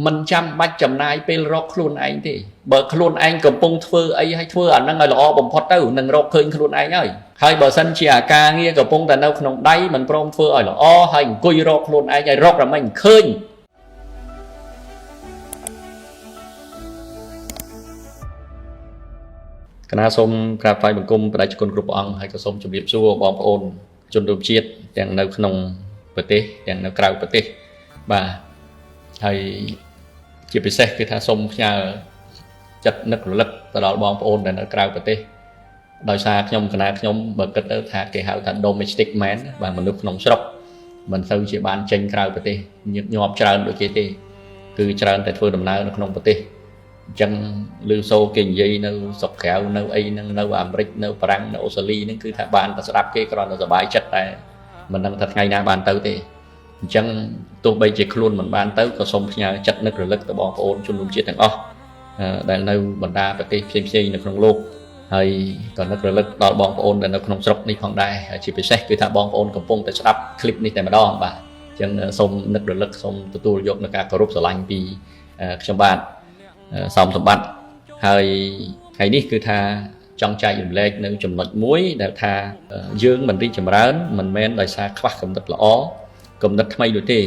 មិនចាំបាច់ចំណាយពេលរកខ្លួនឯងទេបើខ្លួនឯងកំពុងធ្វើអីឲ្យធ្វើអាហ្នឹងឲ្យល្អបំផុតទៅនឹងរកឃើញខ្លួនឯងហើយហើយបើសិនជាអាការងារកំពុងតែនៅក្នុងដៃមិនព្រមធ្វើឲ្យល្អហើយអង្គុយរកខ្លួនឯងឲ្យរកតែមិនឃើញ កណាសូមក្រាបថ្វាយបង្គំព្រះតេជគុណគ្រប់ព្រះអង្គហើយក៏សូមជម្រាបសួរបងប្អូនជនរួមជាតិទាំងនៅក្នុងប្រទេសទាំងនៅក្រៅប្រទេសបាទហើយជាពិសេសគឺថាសូមផ្ញើចិត្តនឹករលឹកទៅដល់បងប្អូនដែលនៅក្រៅប្រទេសដោយសារខ្ញុំកណាខ្ញុំបើគិតទៅថាគេហៅថា domestic man បាទមនុស្សក្នុងស្រុកមិនសូវជាបានចេញក្រៅប្រទេសញឹកញាប់ច្រើនដូចគេទេគឺច្រើនតែធ្វើដំណើរនៅក្នុងប្រទេស អញ្ចឹងឮសូរគេនិយាយនៅស្រុកក្រៅនៅអីហ្នឹងនៅអាមេរិកនៅបារាំងនៅអូស្ត្រាលីហ្នឹងគឺថាបានតែស្ដាប់គេគ្រាន់តែសប្បាយចិត្តតែមិនដឹងថាថ្ងៃណាបានទៅទេអញ្ចឹងទោះបីជាខ្លួនមិនបានទៅក៏សូមផ្ញើចិត្តនឹករលឹកទៅបងប្អូនជនរួមជាតិទាំងអស់ដែលនៅបណ្ដាប្រទេសផ្សេងៗនៅក្នុងលោកហើយក៏នឹករលឹកដល់បងប្អូនដែលនៅក្នុងស្រុកនេះផងដែរជាពិសេសគឺថាបងប្អូនកំពុងតែស្ដាប់คลิปនេះតែម្ដងបាទអញ្ចឹងសូមនឹករលឹកសូមទទួលយកនូវការគោរពស្រឡាញ់ពីខ្ញុំបាទ សោមសម្បត្តិហើយថ្ងៃនេះគឺថាចង់ចែករំលែកនៅចំណុចមួយដែលថាយើងមិនរីកចម្រើនមិនមែនដោយសារខ្វះគំនិតល្អគំនិតថ្មីនោះទេ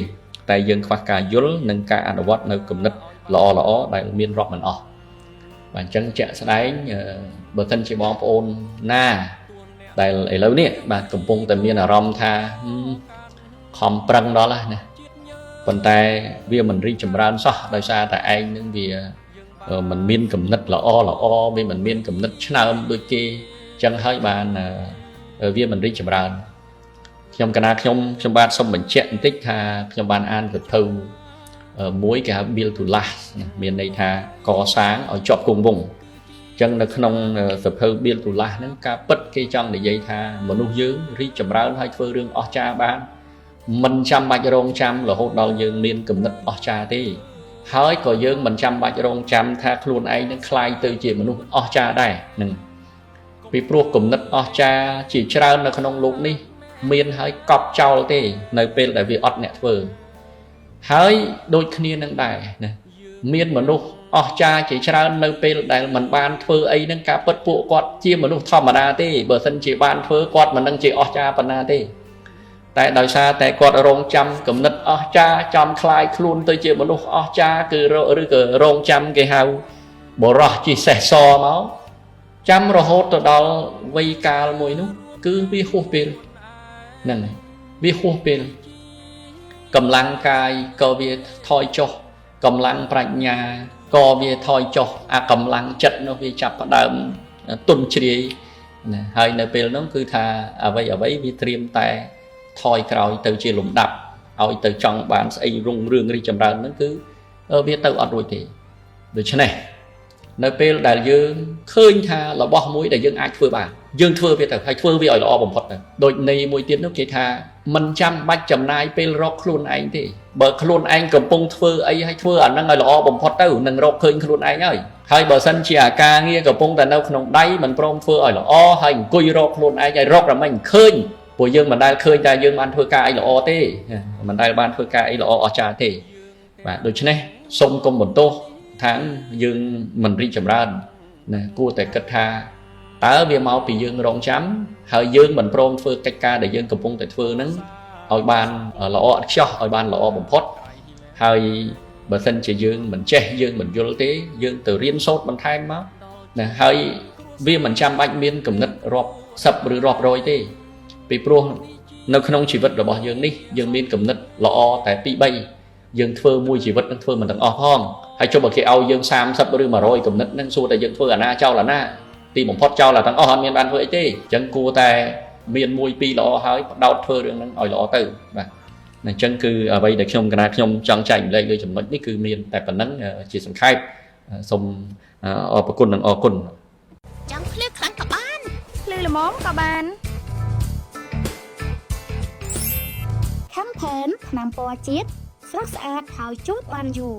តែយើងខ្វះការយល់និងការអនុវត្តនៅគំនិតល្អល្អដែលមានរាប់មិនអស់បាទអញ្ចឹងជាក់ស្ដែងបើសិនជាបងប្អូនណាដែលឥឡូវនេះបាទកំពុងតែមានអារម្មណ៍ថាខំប្រឹងដល់ណាប៉ុន្តែវាមិនរីកចម្រើនសោះដោយសារតែឯងនឹងវាមិនមានគំនិតល្អល្អវាមិនមានគំនិតឆ្នើមដូចគេចឹងហើយបានវាមិនរីកចម្រើនខ្ញុំកណាខ្ញុំខ្ញុំបាទសូមបញ្ជាក់បន្តិចថាខ្ញុំបានអានសៀវភៅមួយគេហៅ Build to Last មានន័យថាកសាងឲ្យជាប់គង់វង្សចឹងនៅក្នុងសៀវភៅ Build to Last ហ្នឹងការពិតគេចង់និយាយថាមនុស្សយើងរីកចម្រើនហើយធ្វើរឿងអស្ចារ្យបានមិនចាំបាច់រងចាំរហូតដល់យើងមានគំនិតអស្ចារ្យទេហើយក៏យើងមិនចាំបាច់រងចាំថាខ្លួនឯងនឹងក្លាយទៅជាមនុស្សអស្ចារ្យដែរនឹងពីព្រោះគំនិតអស្ចារ្យជាច្រើននៅក្នុងលោកនេះមានហើយកប់ចោលទេនៅពេលដែលវាអត់អ្នកធ្វើហើយដូចគ្នានឹងដែរណាមានមនុស្សអស្ចារ្យជាច្រើននៅពេលដែលមិនបានធ្វើអីនឹងការពិតពួកគាត់ជាមនុស្សធម្មតាទេបើសិនជាបានធ្វើគាត់មិននឹងជាអស្ចារ្យប៉ុណ្ណាទេតែដោយសារតែគាត់រងចាំគំនិតអស្ចារ្យចំคล้ายខ្លួនទៅជាមនុស្សអស្ចារ្យគឺឬក៏រងចាំគេហៅបរោះជីសេះសមកចាំរហូតទៅដល់វ័យកាលមួយនោះគឺវាហួសពេលហ្នឹងហើយវាហួសពេលកម្លាំងកាយក៏វាថយចុះកម្លាំងប្រាជ្ញាក៏វាថយចុះអាកម្លាំងចិត្តនោះវាចាប់ផ្ដើមទន់ជ្រាយណាហើយនៅពេលនោះគឺថាអ្វីអ្វីវាត្រៀមតែថយក្រោយទៅជាលំដាប់ឲ្យទៅចង់បានស្អីរុងរឿងរីកចម្រើនហ្នឹងគឺវាទៅអត់រួចទេដូច្នេះនៅពេលដែលយើងឃើញថារបស់មួយដែលយើងអាចធ្វើបានយើងធ្វើវាទៅហើយធ្វើវាឲ្យល្អបំផុតទៅដូចន័យមួយទៀតនោះគេថាមិនចាំបាច់ចំណាយពេលរកខ្លួនឯងទេបើខ្លួនឯងកំពុងធ្វើអីឲ្យធ្វើអាហ្នឹងឲ្យល្អបំផុតទៅនឹងរកឃើញខ្លួនឯងហើយហើយបើសិនជាអាការងារកំពុងតែនៅក្នុងដៃមិនព្រមធ្វើឲ្យល្អហើយអង្គុយរកខ្លួនឯងឲ្យរកតែមិនឃើញព្រោះយើងមិនដែលឃើញតែយើងបានធ្វើការអីល្អទេមិនដែលបានធ្វើការអីល្អអស្ចារ្យទេបាទដូច្នេះសូមកុំបន្ទោសថាយើងមិនរីកចម្រើនណាគួរតែគិតថាតើវាមកពីយើងរងចាំហើយយើងមិនព្រមធ្វើកិច្ចការដែលយើងកំពុងតែធ្វើហ្នឹងឲ្យបានល្អឥតខ្ចោះឲ្យបានល្អបំផុតហើយបើសិនជាយើងមិនចេះយើងមិនយល់ទេយើងទៅរៀនសូត្របន្ថែមមកណាហើយវាមិនចាំបាច់មានគំនិតរាប់សិបឬរាប់រយទេពីព្រោះនៅក្នុងជីវិតរបស់យើងនេះយើងមានគំនិតល្អតែ2 3យើងធ្វើមួយជីវិតនឹងធ្វើមិនទាំងអស់ផងហើយចុះបើគេឲ្យយើង30ឬ100គំនិតហ្នឹងសួរតែយើងធ្វើអាណាចោលអាណាទីបំផុតចោលអាទាំងអស់អត់មានបានធ្វើអីទេអញ្ចឹងគួរតែមាន1 2ល្អហើយផ្ដោតធ្វើរឿងហ្នឹងឲ្យល្អទៅបាទអញ្ចឹងគឺអ្វីដែលខ្ញុំកណាខ្ញុំចង់ចែកម្លែកលើចំណុចនេះគឺមានតែប៉ុណ្្នឹងជាសង្ខេបសូមអរគុណនិងអរគុណ ចង់ភ្លឺខ្លាំងក៏បាន ភ្លឺល្មមក៏បាន ខំផែនថ្នាំពណ៌ជាតិស្រស់ស្អាតហើយជូតបានយូរ